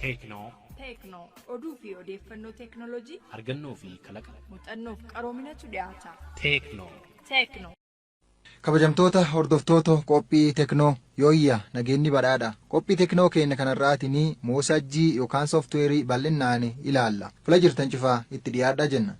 Teeknoo. Teeknoo oduu fi odeeffannoo teeknooloojii Argannoo fi kalaqa. Muuxannoof qaroominatu dhiyaata. Teeknoo. Teeknoo. Kabajamtoota hordoftoota qophii Teknoo, yooyya, nageenyi badhaadha. Qophii Teknoo keenya kanarraatiin moosajjii yookaan sooftiweerii bal'inaan ilaalla. Fula jirtan cufaa itti dhiyaadhaa jenna.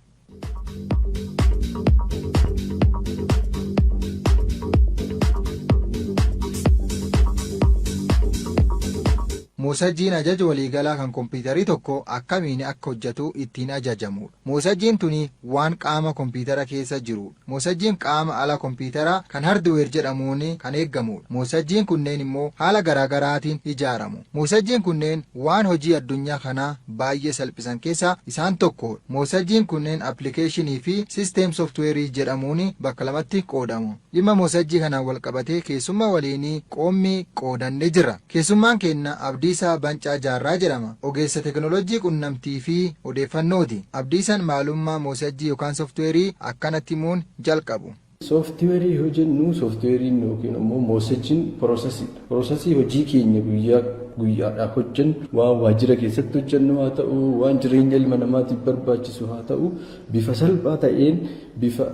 Moosajjiin ajaja waliigalaa kan kompiitarii tokko akkamiin akka hojjetu ittiin ajajamudha. Moosajjiin tuni waan qaama kompiitara keessa jirudha. Moosajjiin qaama ala kompiitaraa kan hardware jedhamuun kan eeggamudha. Moosajjiin kunneen immoo haala garaagaraatiin ijaaramu. Moosajjiin kunneen waan hojii addunyaa kanaa baay'ee salphisan keessaa isaan tokkodha. Moosajjiin kunneen appilikeeshinii fi system software jedhamuun bakka lamatti qoodamu. Dhimma moosajjii kanaan walqabatee keessummaa waliin qoommii qoodannee jirra. Keessummaan keenya Abdiisaa Bancaa Jaarraa jedhama. Ogeessa teekinooloojii qunnamtii fi odeeffannooti. Abdiisaan maalummaa moosajjii yookaan sooftiweerii akkanatti himuun jalqabu. Sooftiweerii yoo jennu, sooftiweeriin yookiin immoo moosajjiin piroosesiidha. Piroosesii hojii keenya guyyaa guyyaadhaan hojjennu, waan waajjira keessatti hojjennu haa ta'u, waan jireenya ilma namaatiif barbaachisu haa ta'u, bifa salphaa ta'een, bifa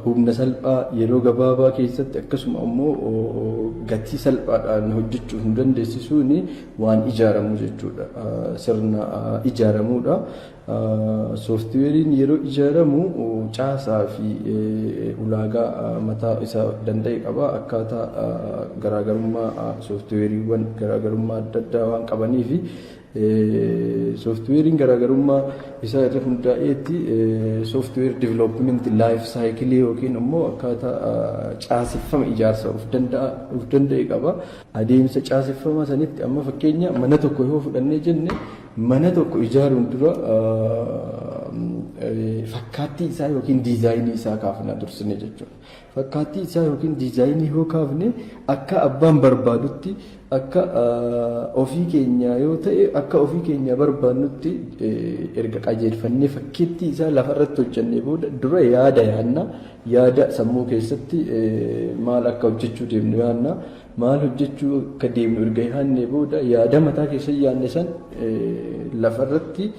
humna salphaa yeroo gabaabaa keessatti, akkasuma immoo gatii salphaadhaan hojjechuuf nu dandeessisuun waan ijaaramu jechuudha. Sirna ijaaramudha. Sooftiweeriin yeroo ijaaramu caasaa fi ulaagaa mataa isaa danda'e qaba. Akkaataa garaagarummaa sooftiweeriiwwan garaagarummaa adda addaa waan qabaniif, sooftiweeriin garaagarummaa isaa irra hundaa'eetti software development life cycle yookiin immoo akkaataa caaseffama ijaarsa of danda'e qaba. Adeemsa caaseffama sanitti amma fakkeenya mana tokko yoo fudhannee jenne, mana tokko ijaaruun dura fakkaattii isaa yookiin diizaayinii isaa kaafna dursine jechuudha. Fakkaattii isaa yookiin diizaayinii yoo kaafne, akka abbaan barbaadutti, akka ofii keenyaa yoo ta'e, akka ofii keenya barbaannutti erga qajeelfannee fakkeettii isaa lafarratti hojjennee booda, dura yaada yaadna. Yaada sammuu keessatti maal akka hojjechuu deemnu yaadna. Maal hojjechuu akka deemnu erga yaadnee booda, yaada mataa keessa yaadne san lafarratti,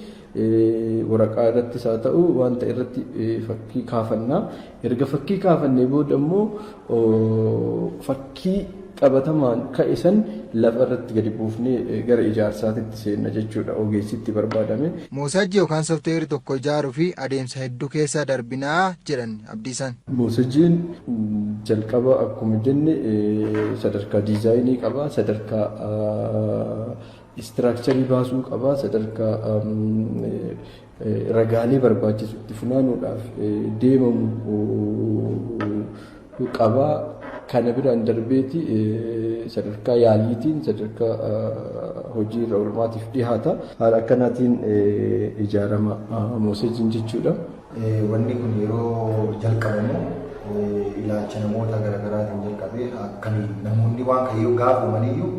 waraqaa irrattis haa ta'u, wanta irratti fakkii kaafanna. Erga fakkii kaafannee booda immoo fakkii qabatamaan ka'e san lafa irratti gadi buufnee gara ijaarsaatitti seenna jechuudha, ogeessitti barbaadame. Moosajjii yookaan sooftiweerii tokko ijaaruu fi adeemsa hedduu keessa darbinaa jedhan Abdiisaan. Moosajjiin jalqaba akkuma jenne sadarkaa diizaayinii qaba, sadarkaa istiraakcharii baasuu qaba, sadarkaa ragaalee barbaachisu itti funaanuudhaaf deemamu qaba. Kana biraan darbeeti sadarkaa yaaliitiin sadarkaa hojii irra oolmaatiif dhiyaata. Haala akkanaatiin ijaarama moosajjiin jechuudha. Wanni kun yeroo jalqabamu ilaalcha namoota garaagaraatiin jalqabee, akkamiin namoonni waan kan yoo gaafamaniyyuu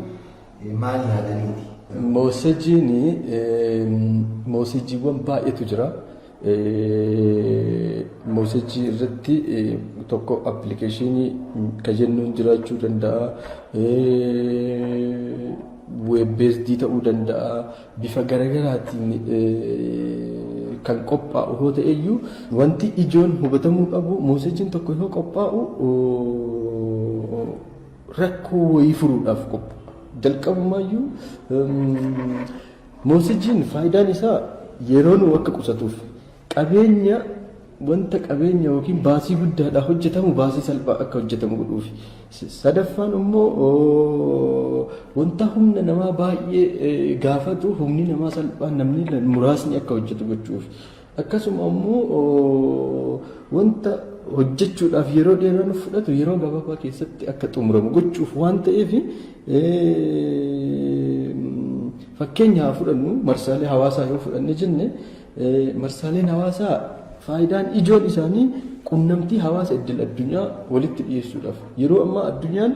maal yaadaniiti? Moosajjiin moosajjiiwwan baay'eetu jira. Moosajjii irratti tokko appilikeeshinii kan jennuun jiraachuu danda'a. Web based ta'uu danda'a. Bifa garaagaraatiin kan qophaa'u yoo ta'e iyyuu, wanti ijoon hubatamuu qabu, moosajjiin tokko yoo qophaa'u rakkoo wayii furuudhaaf qophaa'a. Jalqabumaayyuu moosajjiin faayidaan isaa yeroo nu akka qusatuuf, qabeenya, wanta qabeenya yookiin baasii guddaadhaan hojjetamu baasii salphaa akka hojjetamu godhuufi. Sadaffaan immoo wanta humna namaa baay'ee gaafatu humni namaa salphaan, namni muraasni akka hojjetu gochuufi. Akkasuma immoo wanta hojjechuudhaaf yeroo dheeraa nu fudhatu yeroo gabaabaa keessatti akka xumuramu gochuuf waan ta'eef. Fakkeenya haa fudhannu, marsaalee hawaasaa yoo fudhanne jenne, marsaaleen hawaasaa faayidaan ijoon isaanii qunnamtii hawaasa idil addunyaa walitti dhiyeessuudhaaf. Yeroo ammaa addunyaan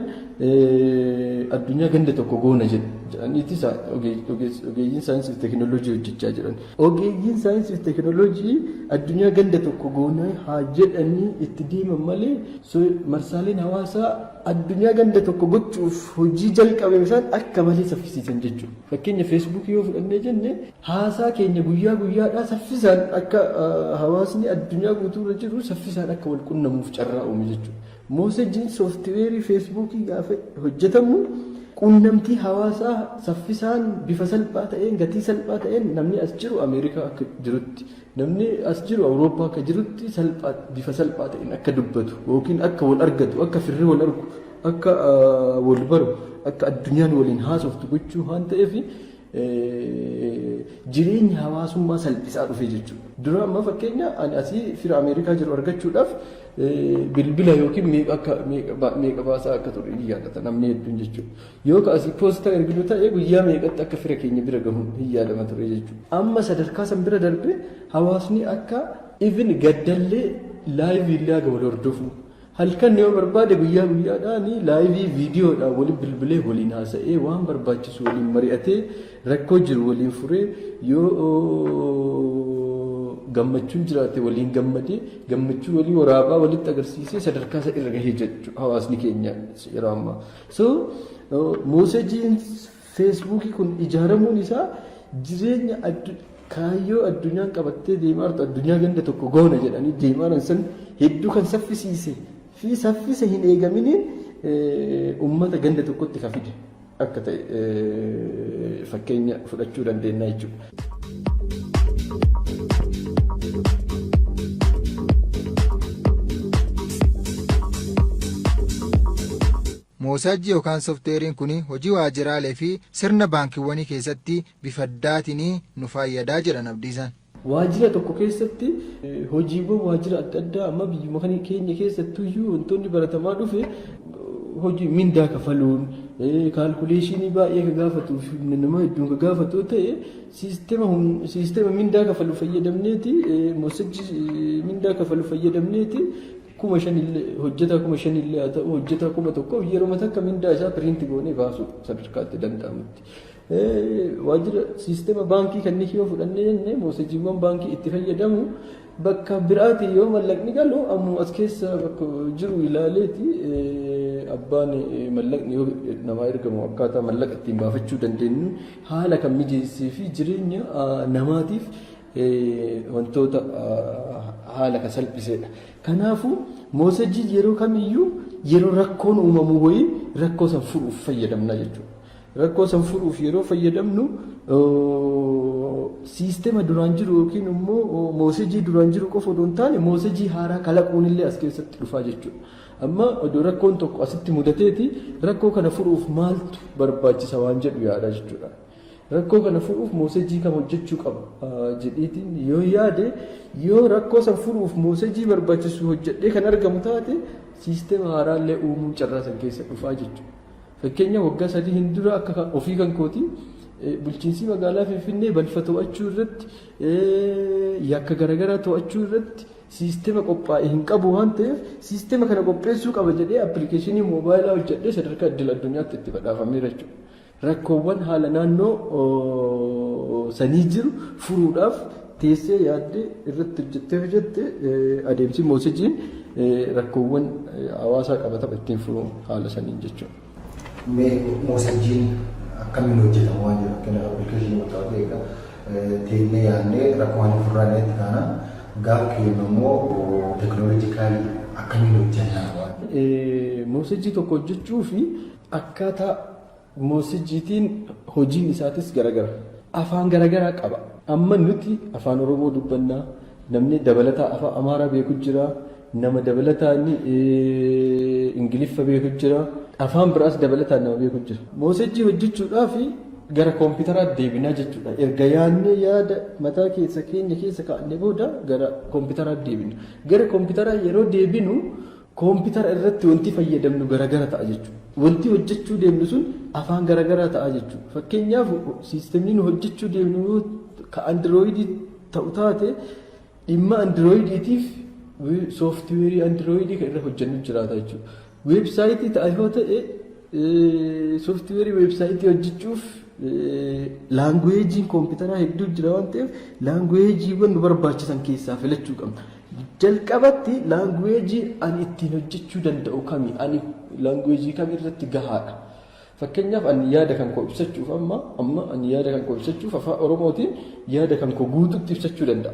addunyaa ganda tokko goona jedhaniiti ogeeyyiin saayinsii fi teekinooloojii hojjechaa jiran. Ogeeyyiin saayinsii fi teekinooloojii addunyaa ganda tokko goona haa jedhanii itti deeman malee, marsaaleen hawaasaa addunyaa ganda tokko gochuuf hojii jalqabame isaan akka malee saffisiisan jechuudha. Fakkeenya Feesbuukii yoo fudhannee jenne, haasaa keenya guyyaa guyyaadhaa saffisaan akka hawaasni addunyaa guutuurra jiru saffisaan akka wal qunnamuuf carraa uume jechuudha. Moosejiin sooftiweerii Feesbuukii gaafa hojjetamu qunnamtii hawaasaa saffisaan, bifa salphaa ta'een, gatii salphaa ta'een, namni as jiru Ameerikaa akka jirutti, namni as jiru Awurooppaa akka jirutti salphaa bifa salphaa ta'een akka dubbatu yookiin akka wal argatu, akka firri wal argu, akka wal baru, akka addunyaan waliin haasoftu gochuu waan ta'eef jireenya hawaasummaa salphisaa dhufe jechuudha. Dura amma fakkeenya ani asii fira Ameerikaa jiru argachuudhaaf bilbila yookiin meeqa akka meeqa baasaa akka ture hin yaadata namni hedduun jechuudha. Yoo ka asii poostaa erginu ta'e guyyaa meeqatti akka fira keenya bira gahu hin yaadama ture jechuudha. Amma sadarkaa san bira darbee hawaasni akka even gaddallee live illee haga wal hordofu, halkan yoo barbaade guyyaa guyyaadhaan live viidiyoodhaan waliin bilbilee, waliin haasa'ee, waan barbaachisu waliin mari'atee, rakkoo jiru waliin furee, yoo gammachuun jiraate waliin gammadee, gammachuu walii waraabaa walitti agarsiisee sadarkaa isa irra gahee jechuudha hawaasni keenya yeroo ammaa. So moosejiin Feesbuukii kun ijaaramuun isaa jireenya kaayyoo addunyaan qabattee deemaa jirtu, addunyaa ganda tokko goona jedhanii deemaa jiran san hedduu kan saffisiise fi saffisa hin eegaminiin uummata ganda tokkotti kan fide akka ta'e fakkeenya fudhachuu dandeenya jechuudha. Moosajii yookaan sooftiweeriin kun hojii waajjiraalee fi sirna baankiiwwanii keessatti bifa addaatiin nu fayyadaa jedhan Abdiisaan. Waajjira tokko keessatti hojiiwwan waajjira adda addaa, amma biyyuma kana keenya keessattuyyuu wantoonni baratamaa dhufe, hojii mindaa kafaluun calculation baay'ee ka gaafatuu fi humna nama hedduun ka gaafatu ta'e, siistema mindaa kafalu fayyadamneeti, moosajii mindaa kafalu fayyadamneeti, 5,000 illee, hojjetaa 5,000 illee haa ta'u, hojjetaa 1,000 yeroo takka mindaa isaa print goonee baasuu sadarkaatti danda'amutti. Waajjira siistema baankii kanneen yoo fudhannee jenne, moosajiiwwan baankii itti fayyadamu, bakka biraati yoo mallaqni galu ammoo as keessa bakka jiru ilaaleeti abbaan mallaqni yoo namaa ergamu akkaataa mallaqa ittiin baafachuu dandeenyu haala kan mijeessee fi jireenya namaatiif wantoota haala kan salphisedha. Kanaafuu moosajii yeroo kamiyyuu yeroo rakkoon uumamu wayii rakkoo san furuuf fayyadamna jechuudha. Rakkoo san furuuf yeroo fayyadamnu siistema duraan jiru yookiin immoo moosajii duraan jiru qofa odoo hin taane moosajii haaraa kalaquun illee as keessatti dhufaa jechuudha. Amma odoo rakkoon tokko asitti mudateeti rakkoo kana furuuf maaltu barbaachisa waan jedhu yaada jechuudha. Rakkoo kana furuuf moosajii kam hojjechuu qaba jedheetiin yoo yaade, yoo rakkoo san furuuf moosajii barbaachisu hojjedhee kan argamu taate, siistema haaraallee uumuun carraa san keessa dhufaa jechuudha. Fakkeenya waggaa 3 hin dura akka ofii kan kooti bulchiinsi magaalaa Finfinnee balfa to'achuu irratti, yakka garaagaraa to'achuu irratti siistema qophaa'e hin qabu waan ta'eef, siistema kana qopheessuu qaba jedhee appilikeeshinii moobaayilaa hojjedhee sadarkaa idil addunyaatti itti badhaafameera jechuudha. Rakkoowwan haala naannoo sanii jiru furuudhaaf teessee yaaddee irratti hojjettee hojjette, adeemsi moosejiin rakkoowwan hawaasaa qabatama ittiin furuu haala saniin jechuudha. Mee moosejiin akkamiin hojjetama waan jedhu, fakkeenya appilikeeshinii mataa egaa teennee yaadnee rakkoo waan furraa itti kaana gaaf kennu immoo technologically akkamiin hojjennaa waan. Moosejii tokko hojjechuu fi akkaataa moosejiitiin hojiin isaatis garagara. Afaan garagaraa qaba. Amma nuti afaan Oromoo dubbannaa, namni dabalataa afaan Amaaraa beeku jira, nama dabalataan Ingiliffa beeku jira, afaan biraas dabalataan nama beeku jira. Moosejii hojjechuudhaaf gara koompitaraatti deebinaa jechuudha. Erga yaadnee yaada mataa keessa keenya keessa kaa'annee booda gara koompitaraatti deebina. Gara koompitaraa yeroo deebinu Koompitara irratti wanti fayyadamnu garagara ta'a jechuudha. Wanti hojjechuu deemnu sun afaan garagaraa ta'a jechuudha. Fakkeenyaaf, siistemni nu hojjechuu deemnu yoo ka Androidii ta'u taate, dhimma Androidiitiif sooftiweerii Androidii kan irra hojjennu jiraata jechuudha. Weebsaayitii ta'a yoo ta'e, sooftiweerii weebsaayitii hojjechuuf languageiin koompitaraa hedduu jira waan ta'eef, languageiiwwan nu barbaachisan keessaa filachuu qabna. Jalqabatti languageii ani ittiin hojjechuu danda'u kami? Ani languageii kam irratti gahaadha? Fakkeenyaaf, ani yaada kan koo ibsachuuf amma ani yaada kan koo ibsachuuf Afaan Oromootiin yaada kan koo guututti ibsachuu danda'a.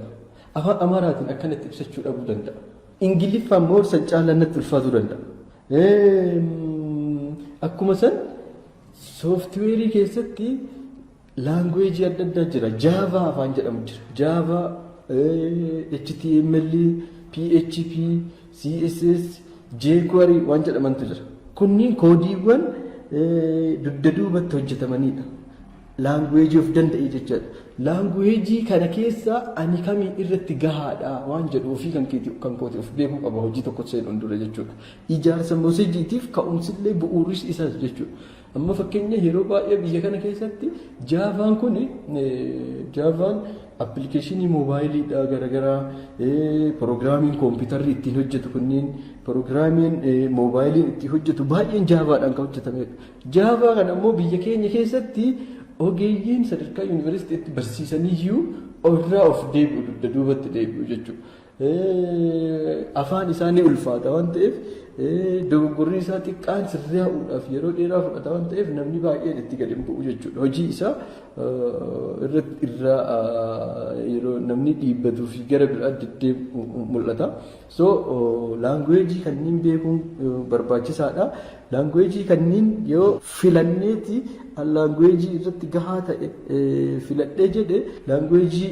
Afaan Amaaraatiin akkanatti ibsachuu dhabuu danda'a. Ingiliffaan immoo san caalaa natti ulfaatuu danda'a. Akkuma san sooftiweerii keessatti languageii adda addaa jira. Java afaan jedhamu jira. Java, HTML, PHP, CSS, jQuery waan jedhamantu jira. Kunniin koodiiwwan dugda duubatti hojjetamanidha. Languageii of danda'e jechaadha. Languageii kana keessa ani kamiin irratti gahaadha waan jedhu ofii kan keeti kan kooti of beekuu qaba hojii tokko seenuun dura jechuudha. Ijaarsa moosejiitiif ka'umsillee bu'uuris isaas jechuudha. Amma fakkeenya, yeroo baay'ee biyya kana keessatti Javaan kun, Javaan applicationii moobaayiliidha garaagaraa, piroogiraamiin koompiitarri ittiin hojjetu kunniin, piroogiraamiin moobaayiliin ittiin hojjetu baay'een Javaadhaan kan hojjetamedha. Java kana immoo biyya keenya keessatti ogeeyyiin sadarkaa yuunivarsiitiitti barsiisaniyyuu irraa of deebi'u, dugda duubatti deebi'u jechuudha. Afaan isaa ni ulfaata waan ta'eef, dogoggorri isaa xiqqaan sirraa'uudhaaf yeroo dheeraa fudhata waan ta'eef, namni baay'een itti gadi hin bu'u jechuudha. Hojii isaa irraa yeroo namni dhiibbatuu fi gara biraa deddeebi'u mul'ata. So languageii kanneen beekuun barbaachisaadha. Languageii kanneen yoo filanneeti, languageii irratti gahaa ta'e filadhee jedhe, languageii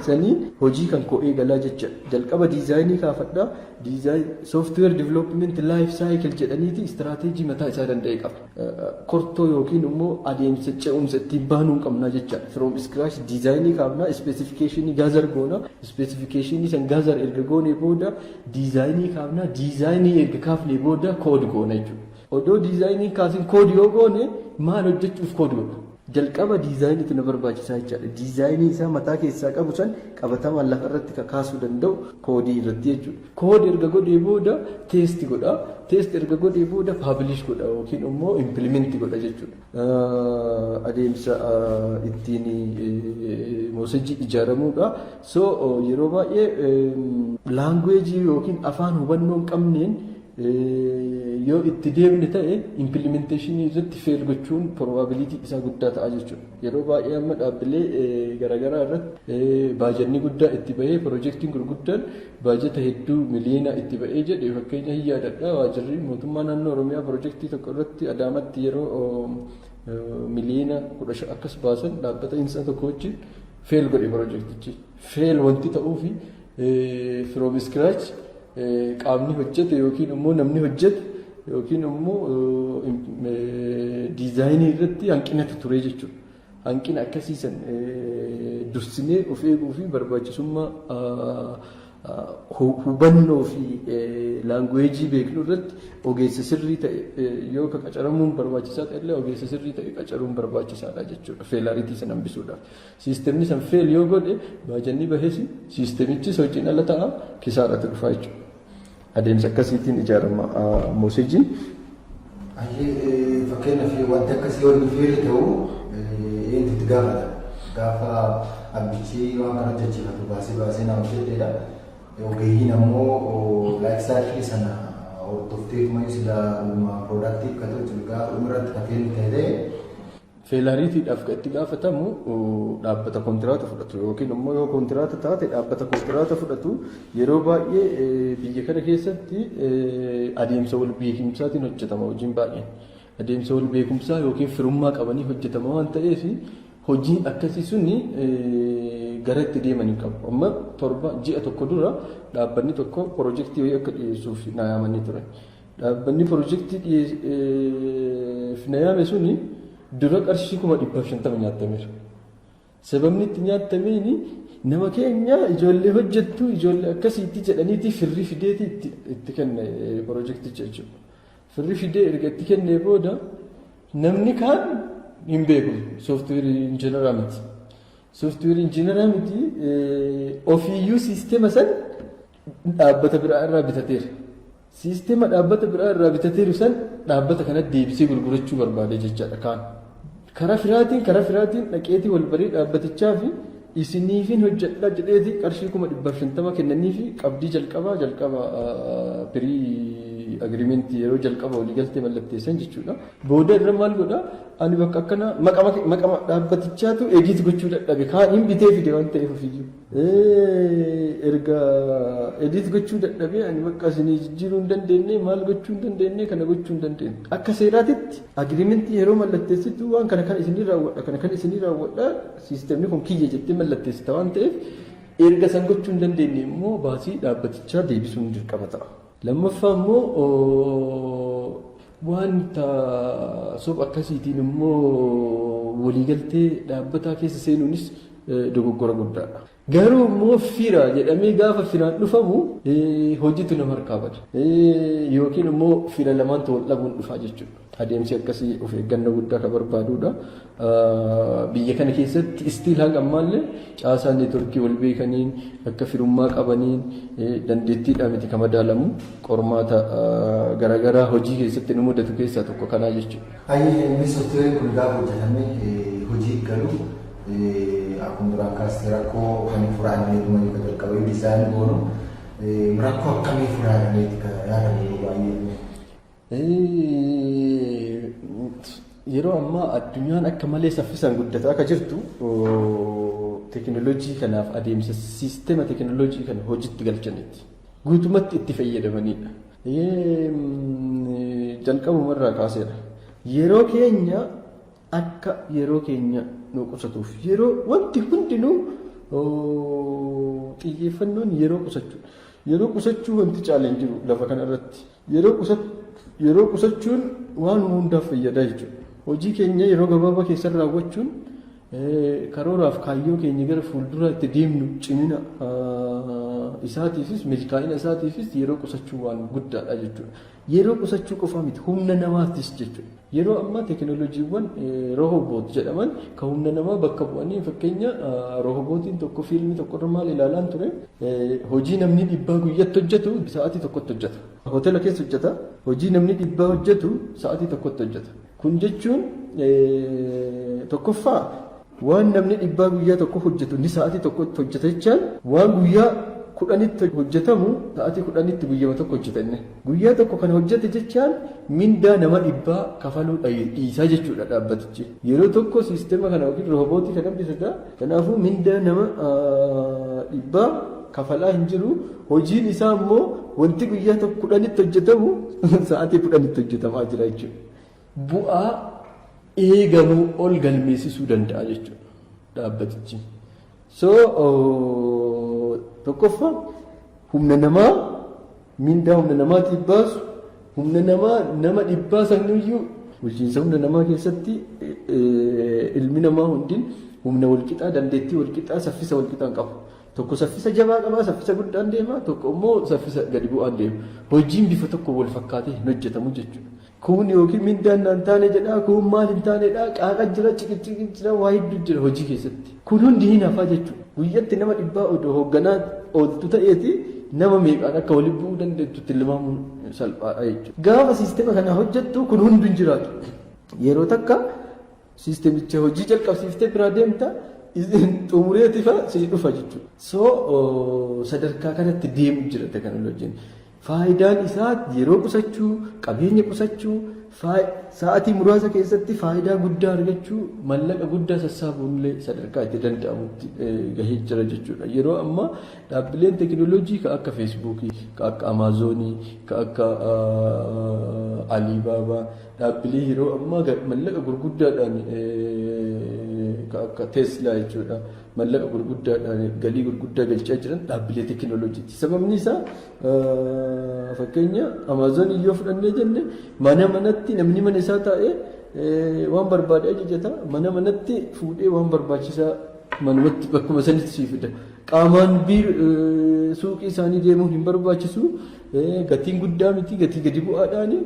saniin hojii kan koo eegalaa jecha. Jalqaba designii kaafadhaa. Design software development life cycle jedhaniiti strategyii mataa isaa danda'e qaba. Kortoo yookiin immoo adeemsa ce'umsa ittiin baanuu qabna jecha. From scratch designii kaafnaa, specificationii gather goona. Specificationii san gather erga goonee booda designii kaafnaa, designii erga kaafnee booda code goona jechuudha. Odoo designii kaasin code yoo goone, maal hojjechuuf code godha? Jalqaba designiitu na barbaachisaa jechaadha. Designii isaa mataa keessaa qabu san qabatamaan lafa irratti kaasuu danda'u koodii irratti jechuudha. Code erga godhee booda test godha. Test erga godhee booda publish godha yookiin immoo implement godha jechuudha. Adeemsa ittiin moosajii ijaaramuudha. So yeroo baay'ee languageii yookiin afaan hubannoo hin qabneen yoo itti deemne ta'e, implementationii irratti fail gochuun probability isaa guddaa ta'a jechuudha. Yeroo baay'ee amma dhaabbilee garaagaraa irratti baajanni guddaa itti bahee, piroojeektiin gurguddaan baajata hedduu miliyoona itti bahee jedhe, fakkeenya hin yaadadha, waajirri mootummaa naannoo Oromiyaa piroojeektii tokko irratti Adaamatti yeroo miliyoona 15 akkas baasan, dhaabbata insaa tokko wajjin fail godhe piroojeektichi. Fail wanti ta'uufi from scratch qaamni hojjete yookiin immoo namni hojjete yookiin immoo designii irratti hanqinatu ture jechuudha. Hanqina akkasiisan dursinee of eeguu fi barbaachisummaa hubannoo fi languageii beeknu irratti ogeessa sirrii ta'e yoo ka qacaramuun barbaachisaa ta'e illee, ogeessa sirrii ta'e qacaruun barbaachisaadha jechuudha failureitii sana hambisuudhaaf. Siistemni san fail yoo godhe, baajanni bahes siistemichis hojiin ala ta'a, kisaarratti dhufa jechuudha. Adeemsa akkasiitiin ijaarama moosejiin. Fakkeenyaaf, wanti akkasii yoo inni fail ta'u eenyutu itti gaafata? Gaafa abbichi waan kana hojjechiifatu baasee baasee nama hojjetedha. Ogeeyyiin ammoo life cycleii sana hordofteetuma sila dhuma productii akka tolchu gaafa dhumarratti kan fail ta'e. Failureitiidhaaf kan itti gaafatamu dhaabbata kontiraata fudhatu yookiin immoo yoo kontiraata taate dhaabbata kontiraata fudhatu. Yeroo baay'ee biyya kana keessatti adeemsa wal beekumsaatiin hojjetama hojiin baay'een. Adeemsa wal beekumsaa yookiin firummaa qabanii hojjetama waan ta'eef, hojiin akkasii suni gara itti deeman hin qabu. Amma 7 ji'a tokko dura dhaabbanni tokko piroojeektii wayii akka dhiyeessuuf na yaamanii turan. Dhaabbanni piroojeektii dhiyeessuuf na yaame suni dura qarshii 150,000 nyaattameera. Sababni itti nyaattameeni Nama keenya ijoollee hojjettu, ijoollee akkasiitti jedhaniiti firri fideeti itti kenne piroojeekticha jechuudha. Firri fidee erga itti kennee booda namni kaan hin beeku, software engineer miti. Software engineer miti, ofiiyyuu siistema san dhaabbata biraa irraa bitateera. Siistema dhaabbata biraa irraa bitateeru san dhaabbata kanatti deebisee gurgurachuu barbaade jechaadha kaan. Karaa firaatiin dhaqeetii wal barii dhaabbatichaa fi isiniifin hojjedha jedheeti qarshii 150,000 kennanii fi qabdii jalqabaa jalqaba pre agreement yeroo jalqaba waliigaltee mallatteessan jechuudha. Booda irra maal godha? Ani bakka akkana maqama dhaabbatichaatu edit gochuu dadhabe, kaan hin bitee fide waan ta'eef ofiiyyuu. Erga edit gochuu dadhabe, ani bakka isinii jijjiiruu hin dandeenye, maal gochuu hin dandeenye, kana gochuu hin dandeenye. Akka seeraatitti agreement yeroo mallatteessitu waan kana kan isinii raawwadha, kana kan isinii raawwadha, siistemni kun kiyya jettee mallatteessita waan ta'eef, erga san gochuu hin dandeenye immoo baasii dhaabbatichaa deebisuun dirqama ta'a. Lammaffaa immoo wanta sob akkasiitiin immoo waliigaltee dhaabbataa keessa seenuunis dogoggora guddaadha. Garuu immoo fira jedhamee gaafa firaan dhufamu hojiitu nama harkaa bada. Yookiin immoo fira lamaantu wal dhabuun dhufaa jechuudha. Adeemsi akkasii of eeggannoo guddaa kan barbaadudha. Biyya kana keessatti still hanga ammaallee caasaa network wal beekaniin, akka firummaa qabaniin, dandeettiidhaan miti kan madaalamu. Qormaata garaagaraa hojii keessatti nu mudatu keessaa tokko kanaa jechuudha. Hayyee, inni sooftiweeriin kun gaafa hojjetame hojii galu, akkuma duraan kaastee, rakkoo kan furaannee dhuma kan jalqaba design goonu, rakkoo akkamii furaanneeti kan yaadamu yeroo baay'ee? Yeroo ammaa addunyaan akka malee saffisaan guddataa akka jirtu, teekinooloojii kanaaf adeemsa siistema teekinooloojii kana hojiitti galchaniiti. Guutumatti itti fayyadamanidha. Jalqabumarraa kaaseedha. Yeroo keenya akka yeroo keenya nu qusatuuf, yeroo wanti hundinuu xiyyeeffannoon yeroo qusachuudha. Yeroo qusachuu wanti caalee hin jiru lafa kanarratti. Yeroo qusachuun waan hundaaf fayyada jechuudha. Hojii keenya yeroo gabaabaa keessatti raawwachuun karooraaf kaayyoo keenya gara fuulduraatti deemnu cimina isaatiifis, milkaa'ina isaatiifis yeroo qusachuu waan guddaadha jechuudha. Yeroo qusachuu qofa miti, humna namaatis jechuudha. Yeroo ammaa teekinooloojiiwwan robot jedhaman kan humna namaa bakka bu'anii, fakkeenya roobootiin tokko fiilmii tokko irra maal ilaalaan ture, hojii namni 100 guyyatti hojjetu sa'aatii tokkotti hojjeta. Hoteela keessa hojjeta. Hojii namni 100 hojjetu sa'aatii tokkotti hojjeta. Kun jechuun tokkoffaa waan namni 100 guyyaa tokko hojjetu inni sa'aatii tokkotti hojjeta jechaan, waan guyyaa 10tti hojjetamu sa'aatii 10tti guyyama tokko hojjeta inni. Guyyaa tokko kan hojjete jechaan mindaa nama 100 kafaluu dhiisaa jechuudha dhaabbatichi. Yeroo tokko siistema kana yookiin roobootii kana bitata. Kanaafuu mindaa nama 100 kafalaa hin jiru. Hojiin isaa immoo wanti guyyaa tokko 10tti hojjetamu sa'aatii 10tti hojjetamaa jira jechuudha. Bu'aa eegamuu ol galmeessisuu danda'a jechuudha dhaabbatichi. So tokkoffaa humna namaa, mindaa humna namaatiif baasu, humna namaa nama 100 saniyyuu, bulchiinsa humna namaa keessatti ilmi namaa hundin humna walqixaa, dandeettii walqixaa, saffisa walqixaa hin qabu. Tokko saffisa jabaa qaba, saffisa guddaan deema, tokko immoo saffisa gadi bu'aan deema. Hojiin bifa tokko wal fakkaatee hin hojjetamu jechuudha. Kun yookiin mindaan naan taane jedha, kun maal hin taanedha, qaaqa jira, ciqiciqi jira, waa hedduu jira hojii keessatti. Kun hundi hin hafaa jechuudha. Guyyatti nama 100 odoo hoogganaa ooltu ta'eeti nama meeqaan akka waliin bu'uu dandeettu tilmaamuun salphaadha jechuudha. Gaafa siistema kana hojjettu kun hundi hin jiraatu. Yeroo takka siistemicha hojii jalqabsiiftee biraa deemta, xumureetifa si dhufa jechuudha. So sadarkaa kanatti deemu jira teekinooloojiin. Faayidaan isaa yeroo qusachuu, qabeenya qusachuu, sa'aatii muraasa keessatti faayidaa guddaa argachuu, mallaqa guddaa sassaabuun sadarkaa itti danda'amutti gahee jira jechuudha. Yeroo ammaa dhaabbileen teekinooloojii kan akka Feesbuukii, kan akka Amaazonii, kan akka Aliibaabaa, dhaabbilee yeroo ammaa mallaqa gurguddaadhaan, kan akka Teeslaa jechuudha. Mallaqa gurguddaadhaan galii gurguddaa galchaa jiran dhaabbilee teekinooloojiiti. Sababni isaa, fakkeenya Amaazonii yoo fudhannee jenne, mana manatti namni mana isaa taa'ee waan barbaade ajajata, mana manatti fuudhee waan barbaachisaa Manumatti bakkuma sanitti sii fida. Qaamaan suuqii isaanii deemuun hin barbaachisu. Gatiin guddaa miti, gatii gadi bu'aadhaani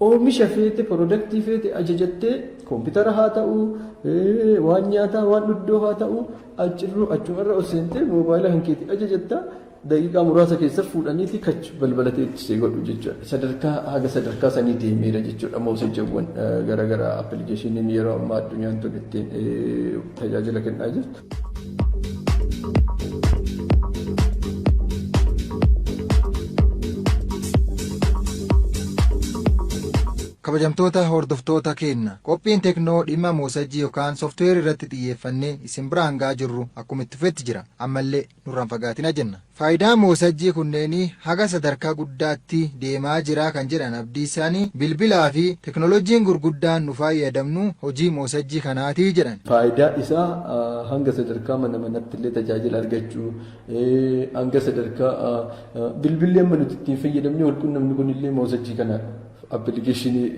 oomisha feete, product feete ajajattee, koompitara haa ta'u, waan nyaataa, waan dhuddoo haa ta'u, achirru achumarra ol seentee moobaayila kan keetii ajajatta, daqiiqaa muraasa keessa fuudhaniiti kach balbala teessee godhu jechuudha. Sadarkaa haga sadarkaa sanii deemeera jechuudha moosajjiiwwan garaagaraa, appilikeeshiniin yeroo ammaa addunyaan tun ittiin tajaajila kennaa jirtu. Kabajamtoota hordoftoota keenya, qophiin teeknoo dhimma moosajjii yookaan sooftiweerii irratti xiyyeeffannee isin biraan ga'aa jirru akkuma itti fufetti jira. Ammallee nurraan fagaatina jenna. Faayidaa moosajjii kunneenii haga sadarkaa guddaatti deemaa jira kan jedhan Abdiisaanii, bilbilaa fi teknooloojiin gurguddaan nu fayyadamnu hojii moosajjii kanaatii jedhan. Faayidaa isaa hanga sadarkaa mana manatti illee tajaajila argachuu, hanga sadarkaa bilbilli amma nuti ittiin fayyadamne wal qunnamnu kun illee moosajjii kanaadha. Appilikeeshinii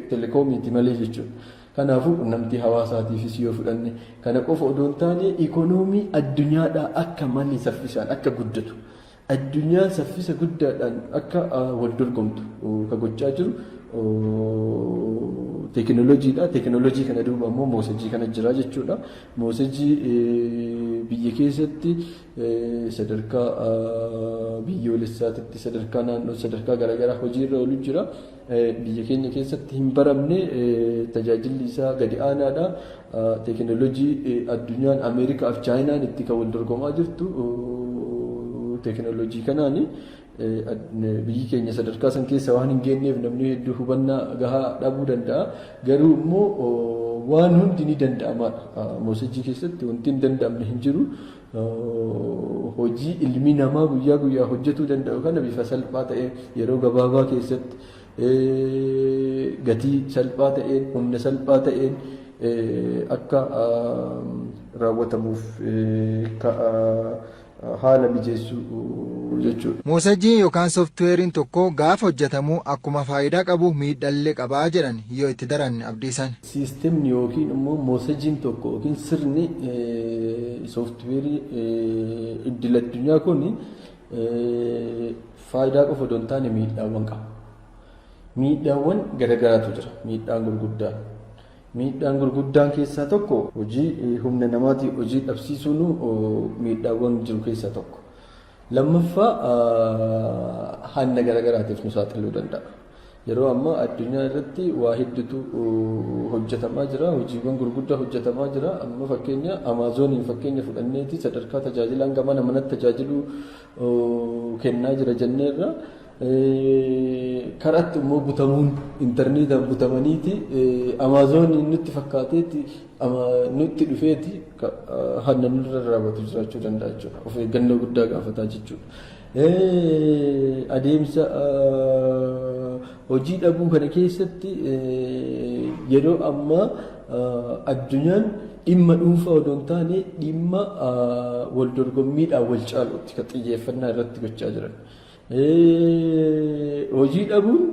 telekoomiiti malee jechuudha. Kanaafuu qunnamtii hawaasaatiifis yoo fudhanne, kana qofa odoo hin taane ikoonoomii addunyaadhaa akka malee saffisaan akka guddatu, addunyaan saffisa guddaadhaan akka wal dorgomtu ka gochaa jiru teekinooloojiidha. Teekinooloojii kana duuba immoo moosajii kana jira jechuudha. Moosajii biyya keessatti sadarkaa biyyoolessaatitti, sadarkaa naannoo, sadarkaa garaagaraa hojiirra oolu jira. Biyya keenya keessatti hin baramne, tajaajilli isaa gadi aanaadha. Teekinooloojii addunyaan Ameerikaa fi Chaayinaan itti kan wal dorgomaa jirtu teekinooloojii kanaani. Biyyi keenya sadarkaa san keessa waan hin geenyeef namni hedduu hubannaa gahaa dhabuu danda'a. Garuu immoo waan hundi ni danda'amaadha. Moosajii keessatti wanti hin danda'amne hin jiru. Hojii ilmi namaa guyyaa guyyaa hojjetuu danda'u kana bifa salphaa ta'een, yeroo gabaabaa keessatti, gatii salphaa ta'een, humna salphaa ta'een akka raawwatamuuf haala mijeessuu jechuudha. Moosajjiin yookaan sooftiweeriin tokko gaafa hojjetamu akkuma faayidaa qabu miidhallee qabaa jedhan yoo itti daran Abdiisan. Siistemni yookiin immoo moosajiin tokko yookiin sirni sooftiweerii idil addunyaa kun faayidaa qofa odoo hin taane miidhaawwan qaba. Miidhaawwan garaagaraatu jira. Miidhaan gurguddaan. Miidhaan gurguddaan keessaa tokko hojii humna namaatii hojii dhabsiisuun miidhaawwan jiru keessaa tokko. Lammaffaa, hanna garaagaraatiif nu saaxiluu danda'a. Yeroo ammaa addunyaa irratti waa hedduutu hojjetamaa jira. Hojiiwwan gurguddaa hojjetamaa jira. Amma fakkeenya Amaazoniin fakkeenya fudhanneeti sadarkaa tajaajilaan mana manatti tajaajiluu kennaa jira jenneerra. Karaatti immoo butamuun, intarneetaan butamaniiti, Amaazoniin nutti fakkaateeti nutti dhufeeti hanna nurra raawwatu jiraachuu danda'a jechuudha. Of eeggannoo guddaa gaafataa jechuudha. Adeemsa hojii dhabuu kana keessatti yeroo ammaa addunyaan dhimma dhuunfaa odoo hin taane dhimma wal dorgommiidhaan wal caaluutti kan xiyyeeffannaa irratti gochaa jiran. Hojii dhabuun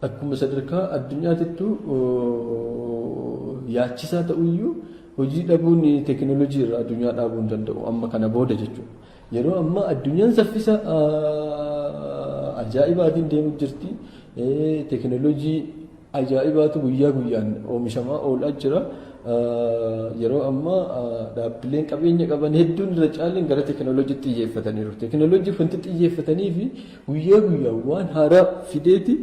akkuma sadarkaa addunyaatittuu yaachisaa ta'uyyuu, hojii dhabuun teekinooloojii irraa addunyaa dhaabuu hin danda'u amma kana booda jechuudha. Yeroo ammaa addunyaan saffisa ajaa'ibaatiin deemu jirti. Teekinooloojii ajaa'ibaatu guyyaa guyyaan oomishamaa oolaa jira. Yeroo ammaa dhaabbileen qabeenya qaban hedduun irra caalaan gara teekinooloojiitti xiyyeeffataniiru. Teekinooloojii wanti xiyyeeffatanii fi guyyaa guyyaan waan haaraa fideeti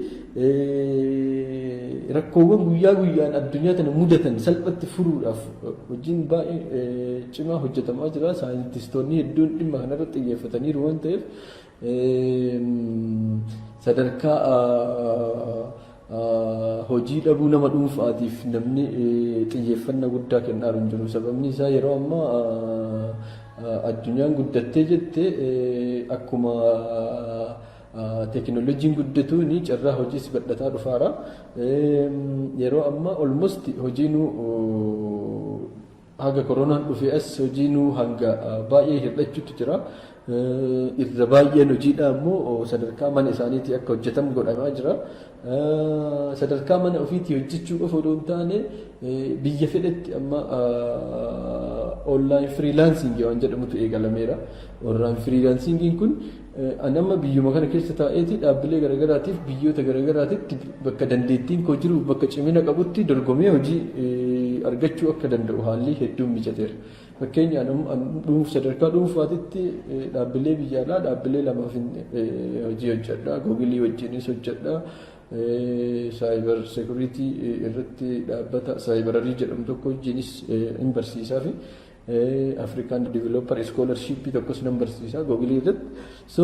rakkoowwan guyyaa guyyaan addunyaa tana mudatan salphatti furuudhaaf hojiin baay'ee cimaa hojjetamaa jira. Saayintistoonni hedduun dhimma kanarratti xiyyeeffataniiru waan ta'eef, sadarkaa hojii dhabuu nama dhuunfaatiif namni xiyyeeffannaa guddaa kennaa hin jiru. Sababni isaa yeroo ammaa addunyaan guddattee jette, akkuma teekinooloojiin guddatuun carraa hojiis bal'ataa dhufaara. Yeroo ammaa almost hojiin Haga koronaan dhufee as hojiinuu hanga baay'ee hir'achuutu jira. Irra baay'een hojiidha immoo sadarkaa mana isaaniitii akka hojjetamu godhamaa jira. Sadarkaa mana ofiitii hojjechuu qofa odoo hin taane, biyya fedhetti amma online freelancingii waan jedhamutu eegalameera. Online freelancingiin kun ani amma biyyuma kana keessa taa'eeti dhaabbilee garaagaraatiif biyyoota garaagaraatitti bakka dandeettiin koo jiru, bakka cimina qabutti dorgomee hojii argachuu akka danda'u haalli hedduun mijateera. Fakkeenya, sadarkaa dhuunfaatitti dhaabbilee biyya alaa dhaabbilee lamaaf hojii hojjedha. Googilii wajjinis hojjedha. Cyber security irratti dhaabbata Cybrary jedhamu tokko wajjinis hin barsiisaa fi African Developer Scholarship tokkos nan barsiisaa Googilii irratti. So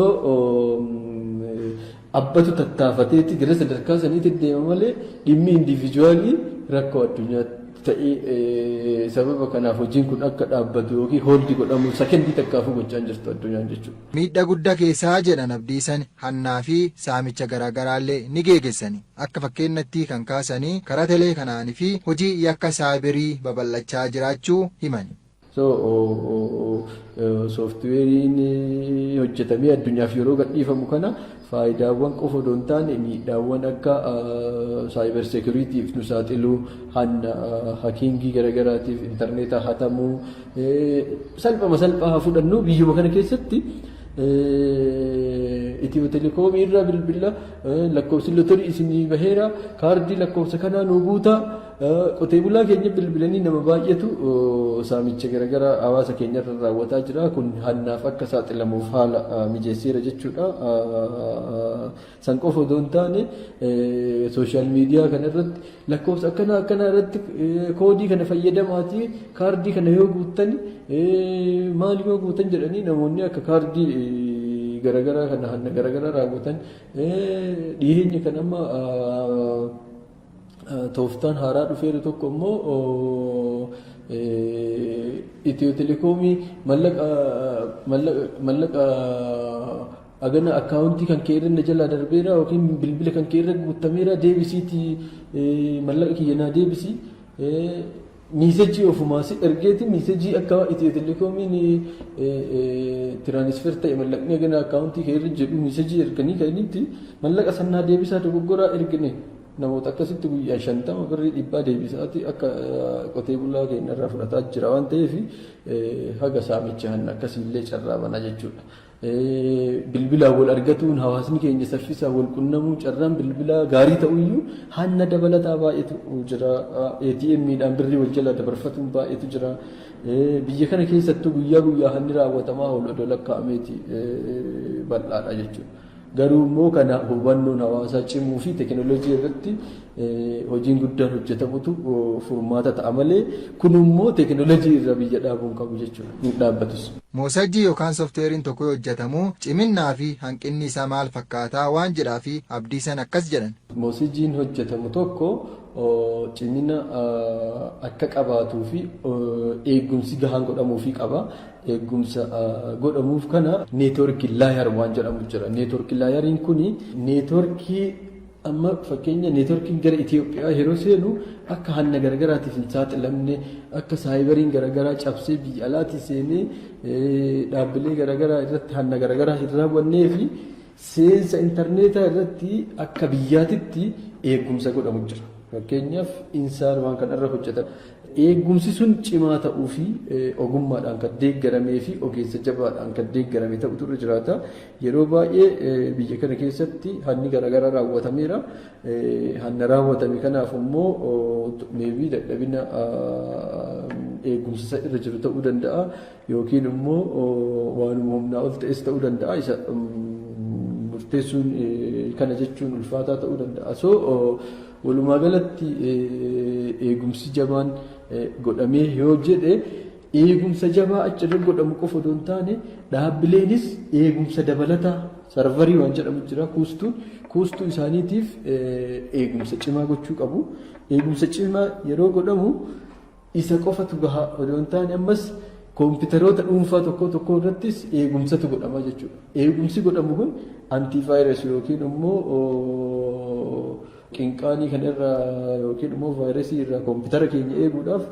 abbatu tattaafateeti gara sadarkaa saniitti deema malee dhimmi individualii rakkoo addunyaatti ta'ee sababa kanaaf hojiin kun akka dhaabbatu yookiin hold godhamu sakendii takkaafuu gochaa jirtu addunyaan jechuudha. Miidhaa guddaa keessaa jedhan Abdiisan, hannaa fi saamicha garaagaraallee ni geegessani. Akka fakkeenyatti kan kaasanii karaa telee kanaanii fi hojii yakka cyberii babal'achaa jiraachuu himani. So sooftiweeriin hojjetamee addunyaaf yeroo gadhiifamu kana faayidaawwan qofa odoo hin taane miidhaawwan akka cyber securityiif nu saaxiluu, hanna, hackingii garaagaraatiif, intarneeta hatamuu, salphama salphaa haa fudhannu, biyyuma kana keessatti Itiyoo Telekoomii irraa bilbila, lakkoofsi lotorii isinii baheera, kaardii lakkoofsa kanaa nu guutaa, qotee bulaa keenya bilbilanii nama baay'eetu saamicha garaagaraa hawaasa keenya irra raawwataa jira. Kun hannaaf akka saaxilamuuf haala mijeesseera jechuudha. San qofa odoo hin taane, social media kana irratti lakkoofsa akkanaa akkanaa irratti koodii kana fayyadamaatii kaardii kana yoo guuttan, maal yoo guutan jedhanii namoonni akka kaardii garaagaraa kana hanna garaagaraa raawwatan. Dhiyeenya kan amma tooftaan haaraa dhufeeru tokko immoo Itiyoo Telekoomii mallaqa agana akkaawuntii kan kee irra na jalaa darbeera yookiin bilbila kan kee irra guutameera, deebisiitii mallaqa kiyya naa deebisi, messageii ofumaa si ergeeti, messageii akka Itiyoo Telekoomiin transfer ta'e mallaqni agana akkaawuntii kee irra jedhu messageii erganii ka'initti mallaqa sannaa deebisaa, dogoggoraa ergine, namoota akkasitti guyyaa 50 birrii 100 deebisaati akka qotee bulaa keenya irraa fudhataa jira waan ta'eef, haga saamicha hanna akkasiillee carraa banaa jechuudha. Bilbilaan wal argatuun hawaasni keenya saffisaan wal qunnamuu, carraan bilbilaa gaarii ta'uyyuu hanna dabalataa baay'eetu jira. ATM'dhaan birrii wal jala dabarfatuun baay'eetu jira. Biyya kana keessattuu guyyaa guyyaa hanni raawwatamaa oolu odoo lakkaa'ameeti bal'aadha jechuudha. Garuu immoo kana hubannoon hawaasaa cimuu fi teekinooloojii irratti hojiin guddaan hojjetamutu furmaata ta'a malee kun immoo teekinooloojii irra biyya dhaabuun qabu jechuudha. Hin dhaabbatus. Moosajjii yookaan sooftiweeriin tokko yoo hojjetamu ciminnaa fi hanqinni isaa maal fakkaataa waan jedhaa fi Abdiisan akkas jedhan. Moosajiin hojjetamu tokko cimina akka qabaatuu fi eegumsi gahaan godhamuufii qaba. Eegumsa godhamuuf kana network layer waan jedhamu jira. Network layeriin kuni neetworkii amma fakkeenya neetworkiin gara Itoophiyaa yeroo seenu akka hanna garagaraatiif hin saaxilamne, akka cyberiin garagaraa cabsee biyya alaatii seenee dhaabbilee garagaraa irratti hanna garagaraa hin raawwannee fi seensa intarneetaa irratti akka biyyaatitti eegumsa godhamu jira. Fakkeenyaaf, Insaan waan kanarra hojjetan. Eegumsi sun cimaa ta'uu fi ogummaadhaan kan deeggaramee fi ogeessa jabaadhaan kan deeggarame ta'utu irra jiraata. Yeroo baay'ee biyya kana keessatti hanni garaagaraa raawwatameera. Hanna raawwatame kanaaf immoo maybe dadhabina eegumsa irra jiru ta'uu danda'a yookiin immoo waanuma humnaa ol ta'es ta'uu danda'a. Isa murteessuun kana jechuun ulfaataa ta'uu danda'a. So walumaa galatti eegumsi jabaan godhamee yoo jedhe, eegumsa jabaa achirra godhamu qofa odoo hin taane, dhaabbileenis eegumsa dabalataa, serverii waan jedhamu jira, kuustuu isaaniitiif eegumsa cimaa gochuu qabu. Eegumsa cimaa yeroo godhamu isa qofatu gahaa odoo hin taane, ammas koompitaroota dhuunfaa tokko tokko irrattis eegumsatu godhama jechuudha. Eegumsi godhamu kun antivirus yookiin immoo qinqaanii kan irraa yookiin immoo vaayirasii irraa koompitara keenya eeguudhaaf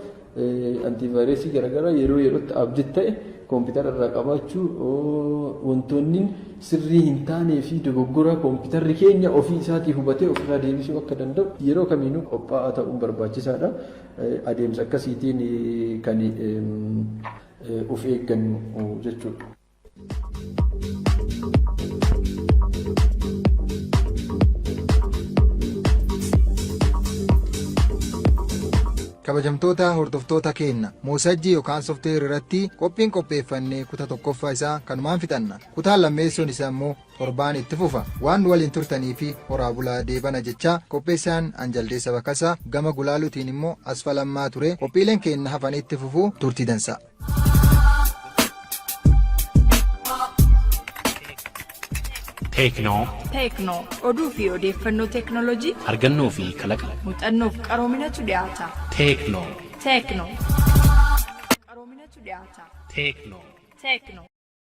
Antivaayirasii garaagaraa yeroo yerootti update ta'e koompitara irraa qabaachuu, wantoonni sirrii hin taanee fi dogoggora koompitarri keenya ofii isaatii hubatee ofirraa deebisuu akka danda'u yeroo kamiinuu qophaa'aa ta'uun barbaachisaadha. Adeemsa akkasiitiin kan of eeggannu jechuudha. Kabajamtoota hordoftoota keenna, moosajjii yookaan software irratti qophiin qopheeffannee kuta tokkoffaa isaa kanumaan fixanna. Kutaan lammeessuun isaa immoo torbaan itti fufa. Waan nu waliin turtanii fi horaa bulaa deebana jechaa, qopheessaan Anjaldeessa Bakasaa, gama gulaaluutiin immoo Asfalammaa ture. Qophiileen keenna hafanii itti fufuu. Turtii dansaa. Teeknoo. Teeknoo oduu fi odeeffannoo teeknooloojii argannoo fi kalaqa, muuxannoof qaroominatu dhiyaata. Teeknoo. Teeknoo qaroominatu dhiyaata. Teeknoo. Teeknoo.